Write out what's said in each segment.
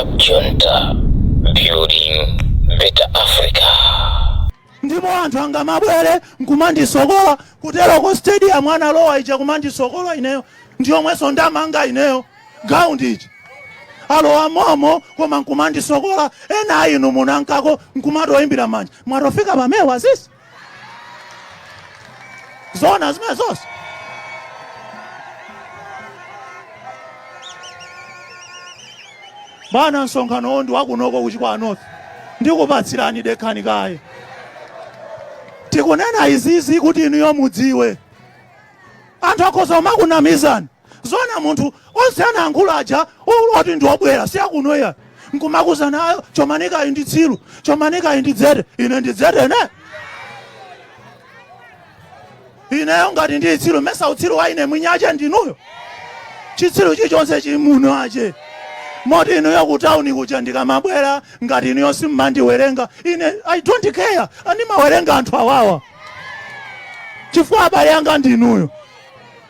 Cab Junta, building better Africa. Ndipo anthu angamabwere nkumandisokola kuteroko, stadium analowa ija kumandisokola ineyo, ndiyomwenso ndamanga ineyo ground ija, alowa momo koma nkumandisokola. Ena inu munankako nkumatoyimbira manja, mwatofika pamewa sisi zona zimene zonse. Bwana, msonkhano ndi wakunoko kuChikwawa North, ndikupatsirani, dekhani kaye. Tikunena izizi kuti inuyo mudziwe, anthu akhoza kumakunamizani. Zona munthu onse anayankhula aja oti ndi obwera si akuno ya, nkumakuzana ayo, chomanikayi ndi tsiru, chomanikayi ndi dzete. Ine ndi dzete? Ne ineyo ngati ndi tsiru, mesa utsiru wa ine mwinyache ndinuyo? Chitsiru chilichonse chimuno ache moti inuyo kutauni kuja ndikamabwera, ngati inuyo simmandiwerenga ine, I don't care. Andimawerenga anthu awawa chifukwa abale anga ndinuyo.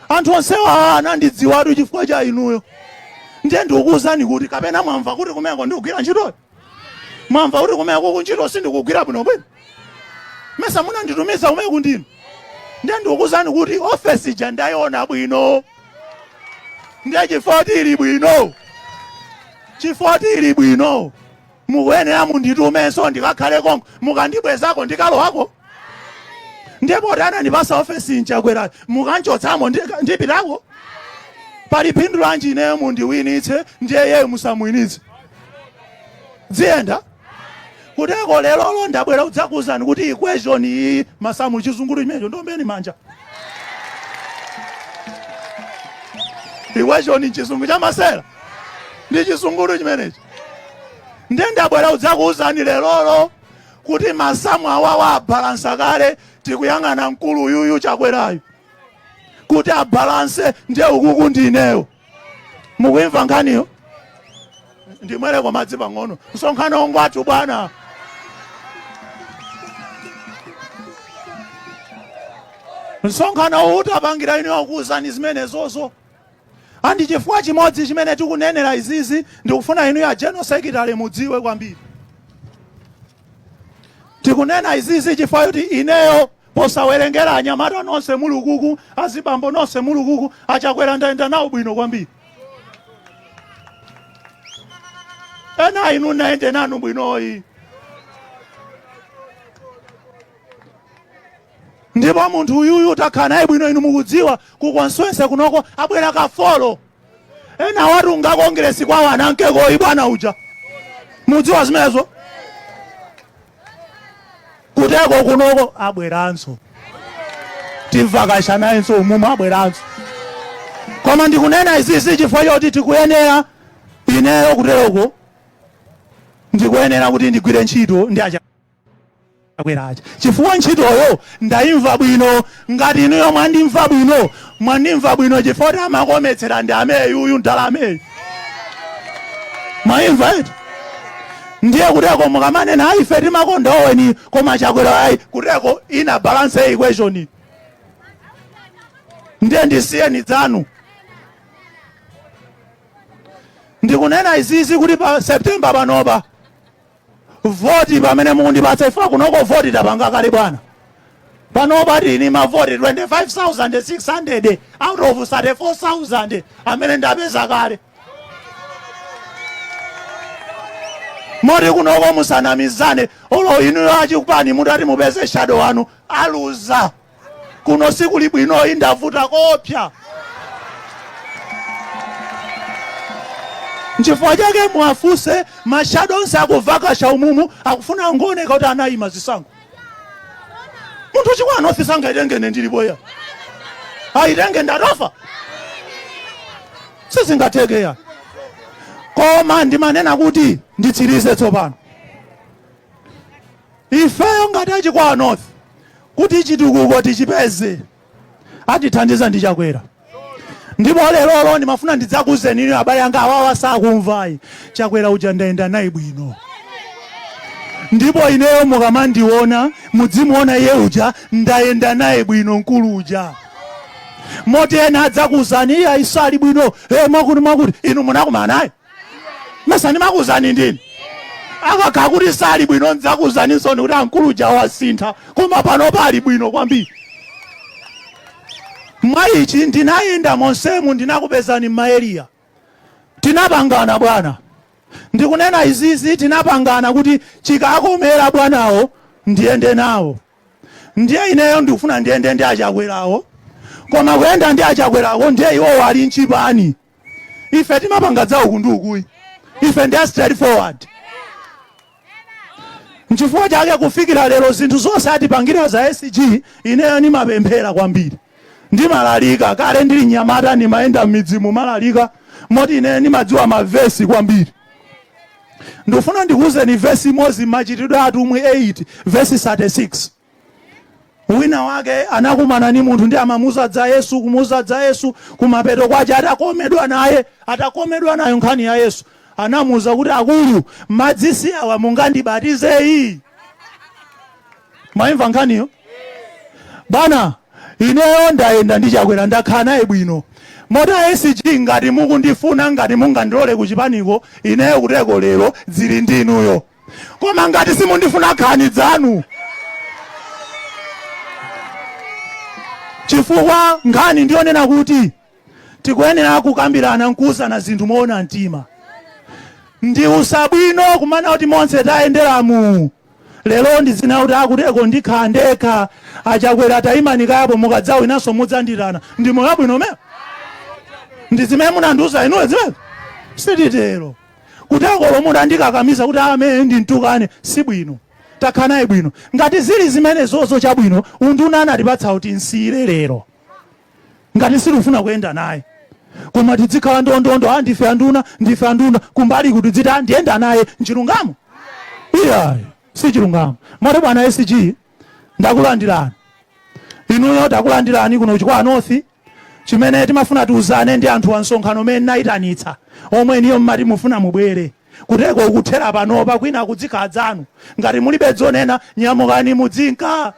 Anthu onsewa anandidziwatu chifukwa cha inuyo. Ndiye ndikukuwuzani kuti kapena mwamva kuti kumeneko ndikugwira ntchitoyo? Mwamva kuti kumeneko kuntchito sindikugwira bwinobwino? Mesa munanditumiza kumeneko ndinu? Ndiye ndikukuwuzani kuti ofesi ija ndayiona bwino. Ndiye chifukwa ili bwino, chifukwa ili bwino, mukuyenera munditumenso ndikakhale konko. Mukandibwezako ndikalowako. Ndipo kuti anandipasa ofesi nChakwera, mukanchotsamo ndipitako. Pali phindu lanji ineyo mundiwinitse ndiye yeyo musamuwinitse? Ziyenda kuteko. Lerolo ndabwera kudzakuwuzani kuti equation iyi, masamu, chizungulu chimenecho, ndombeni manja. Equation chizungu chamasera ndi chizungulu chimenechi. Ndiye ndabwera kudzakuwuzani lerolo kuti masamu awawa abalansa kale. Tikuyang'ana mkulu uyuyu Chakwerayo kuti abalanse, ndiye ukuku ndineyo. Mukuimva nkhaniyo? Ndimwereko madzi pang'ono. Msonkhano ngwathu, bwana. Msonkhano uwu utapangira inuyo kuwuzani zimenezozo. Andi chifukwa chimodzi chimene tikunenera izizi, ndikufuna inu ya general secretary mudziwe kwambiri. Tikunena izizi chifukwa kuti ineyo, posawerengera anyamata nonse mulukuku, azibambo nonse mulukuku, aChakwera ndayenda nawo bwino kwambiri. Ena inu naende nanu bwinoyi. Ndipo munthu uyuyu takhala naye bwino. Inu mukudziwa ku constituency kunoko abwera kafolo, ena watunga kongresi kwawo anankekoyi bwana uja, mudziwa zimenezo. Kuteko kunoko abweranso, timvakasha nayenso umumu, abweranso. Koma ndikunena izizi chifukwa choti tikuyenera, ineyo kuteroko ndikuyenera kuti ndigwire ntchito ndi aChakwera aja chifukwa ntchitoyo ndayimva bwino. Ngati inuyo mwandimva bwino, mwandimva bwino chifukwa kuti amakometsera ndi ameyi uyu, mdala ameyi. Mwayimva eti? Ndiye kuteko mukamanena, "Ayi, ife timakonda oweni, koma Chakwera ayi," kuteko ina balance equation. Ndiye ndisiyeni dzanu. Ndikunena izizi kuti pa September panopa, voti pamene mukundipatsa ifa kunoko, voti tapanga kale, bwana. Panopa tini mavoti 25,600 out of 34,000 amene ndapeza kale. Moti kunoko musanamizane, olo inuyo achikupani mutati mupeze shadow wanu, aluza. Kuno sikuli bwinoyi, ndavuta kopya. Nchifukwa chake muwafunse ma shadow onse akuvakasha umumu, akufuna angooneka kuti anayima zisankho. Munthu Chikwawa North sangaitenge ine ndilipoya, aitenge ndatofa, sizingatheke ya. Koma ndimanena kuti nditsirize tsopano, ifeyo ngati aChikwawa North, kuti chitukuko tichipeze, atithandiza ndi Chakwera. Ndipo lerolo ndimafuna ndidzakuuzeni inu abale anga, awawa sakumvayi, Chakwera uja ndayenda naye bwino. Ndipo ineyo mukamandiona, mudzimuona iye uja, ndayenda naye bwino mkulu uja. Moti ena adzakuuzani, "Iye ayisali bwino, e, mwakuti mwakuti." Inu munakumana naye? Mesa ndimakuuzani ndini? Akakhala kuti sali bwino ndidzakuuzaninso kuti amkulu uja wasintha, koma panopa ali bwino kwambiri. Mwa ichi ndinayenda monsemu, ndinakupezani m'maeriya, tinapangana bwana, ndikunena izizi, tinapangana kuti chikakomera bwanawo ndiyende nawo. Ndiye ineyo ndikufuna ndiyende ndi achakwerawo, koma kuyenda ndi achakwerawo ndiye iwowo ali mchipani. Ife timapanga za uku ndi ukuyi, ife ndi a straight forward. Nchifukwa chake kufikira lero zinthu zonse atipangira za SG, ineyo ndimapemphera kwambiri, ndimalalika. Kale ndili mnyamata ndimayenda m'midzi mumalalika, moti ineyo ndimadziwa mavesi kwambiri. Ndikufuna ndikuwuzeni vesi imodzi, Machitidwe Atumwi 8 vesi 36. Wina wake anakumana ni munthu ndi amamuuza za Yesu, kumuuza za Yesu. Kumapeto kwache atakomedwa naye, atakomedwa nayo nkhani ya Yesu, anamuuza kuti, akulu, madzi si awa, mungandibatizeyi? Mwaimva nkhaniyo bwana? Ineyo ndayenda ndi Chakwera, ndakhala naye bwino, moti a SG, ngati mukundifuna, ngati mungandilole kuchipaniko, ineyo kuteko lero zili ndinuyo, koma ngati simundifuna, khani dzanu, chifukwa nkhani ndiyonena kuti tikuyenera kukambirana nkuuzana zinthu moona mtima. Ndi usabwino kumana kuti monse tayenderamu lero ndizina kuti akuteko ndikhala ndekha, achakwera tayimani kayapo, mukadzawinanso mudzanditana. Ndi moyo wabwino meo? Ndi zimene munandiuza inuyo zimene sititero. Kuteko mutandikakamiza kuti amene ndimtukane, sibwino. Takhala naye bwino. Ngati zili zimene zozo, chabwino, unduna anatipatsa kuti nsiyire lero ngati sitikufuna kuyenda naye, koma tizikhala ndondondo, a ndife anduna, ndife anduna, kumbali kuti dziti ndiyenda naye. Nchilungamo? Iyayi, si chilungamo. Moti bwana SG, ndakulandirani inuyo, takulandirani kuno Chikwawa North. Chimene timafuna tiuzane ndi anthu wa msonkhano umene nayitanitsa, omwe niyo mmati mufuna mubwere kuteko, ukuthera panopa. Kwina kudzikhala dzanu. Ngati mulibe dzonena, nyamukani mudzinka.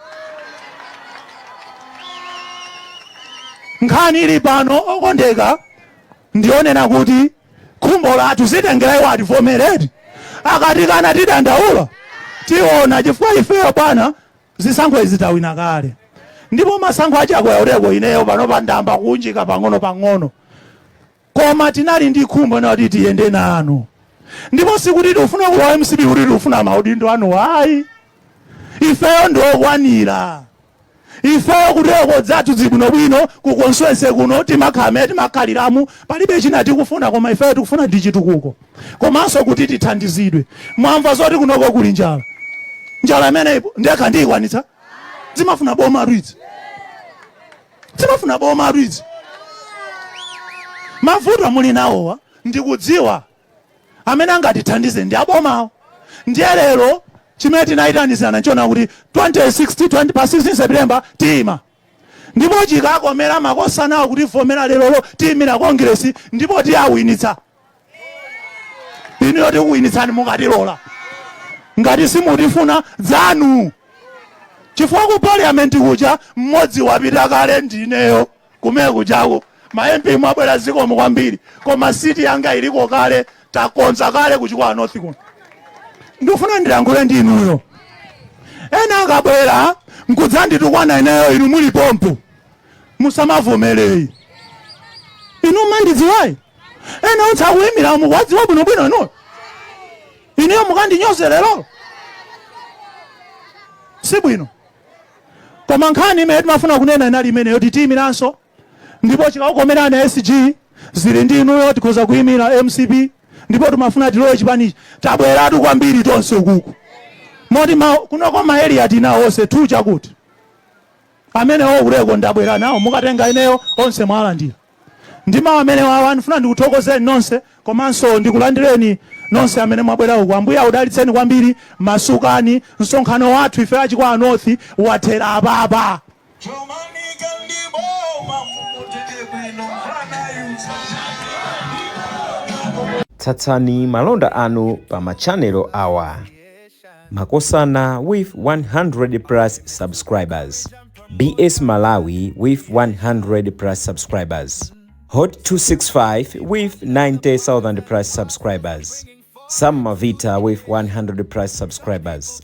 Nkhani ili pano, okondeka, ndionena kuti khumbo lathu zitengera iwo ativomereti. Akatikana, tidandaula, tiona, chifukwa ifeyo bwana zisankho izi tawina kale. Ndipo masankho achakwera kuteko, ineyo panopa ndamba kuunjika pang'ono pang'ono, koma tinali ndi khumbo kuti tiyende nanu. Ndipo sikuti tikufuna kulowa MCP kuti tikufuna maudindo anu, ayi. Ifeyo ndiokwanira. Ifeyo kuteko dzathu zibwinobwino, ku constituency kuno timakhala mmene timakhaliramu, palibe china tikufuna, koma ifeyo tikufuna ndi chitukuko komanso kuti tithandizidwe. Mwamva zoti kunoko kuli njala. Njala imene ndekha ndiyikwanitsa? Zimafuna boma lwidzi, zimafuna boma lwidzi. Mavuto muli nawowa ndikudziwa amene angatithandize ndi abomawo. Ndiye lero chimene tinayitanizana nchona kuti 2060 20, pa 16 September tiyima, ndipo chikakomera makosanawo kuti vomera lerolo, tiyimira Kongresi ndipo tiyawinitsa. Inuyo tikuwinitsani mukatilola. Ngati simutifuna, dzanu, chifukwa ku parliament kuja mmodzi wapita kale, ndineyo. Kumene kujako ma MP mwabwera, zikomo kwambiri, koma seat yanga iliko kale, takonza kale kuchikwawa North kuno. Ndikufuna ndilankhule ndi inuyo. Ena akabwera nkudzanditukwana ineyo inu muli pompo, musamavomereyi. Inu mandidziwayi? Ena onse akuyimira mukuwadziwa bwinobwino inuyo. Inuyo mukandinyoze lero, sibwino. Koma nkhani imene timafuna kunena inali imeneyo, titiyimiranso, ndipo chikakukomerani SG, zili ndi inuyo, tikhoza kuyimira MCP. Ndipo timafuna tilowe chipanichi. Tabweratu kwambiri tonse ukuku, moti kunoko ma area tinawo onse tu, chakuti amene okuleko ndabwera nawo, mukatenga ineyo onse mwalandira. Ndi mawu amene wawa ndifuna ndikuthokozeni nonse, komanso ndikulandireni nonse amene mwabwera uku. Ambuye audalitseni kwambiri. Masukani. Msonkhano wathu ife achikwawa North wathera apapa. Chomanika ndi boma mumutenge bwino mfanayu. Tsatsani malonda anu pa ma channel awa: Makosana with 100 plus subscribers, BS Malawi with 100 plus subscribers, Hot 265 with 90,000 plus subscribers, Sam Mavita with 100 plus subscribers,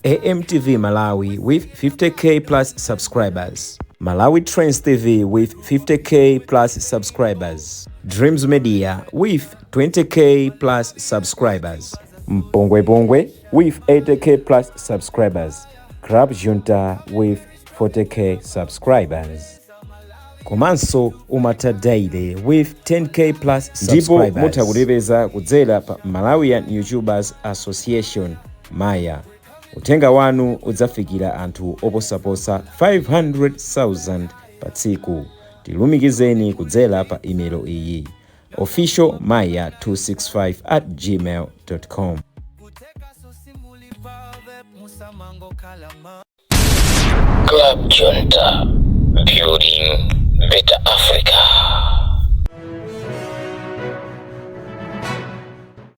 AMTV Malawi with 50K plus subscribers, Malawi Trends TV with 50K plus subscribers, Dreams Media with 20K plus subscribers, Mpongwe Pongwe with 80K plus subscribers, Club Junta with 40K subscribers, komanso Umata Daily with 10K plus Ndipo subscribers. mutha Kutipeza kudzera pa Malawian YouTubers Association, Maya. Uthenga wanu udzafikira anthu oposaposa 500,000 pa tsiku. Tilumikizeni kudzera pa imelo iyi: officialmaya265@gmail.com. Club Junta, building better Africa.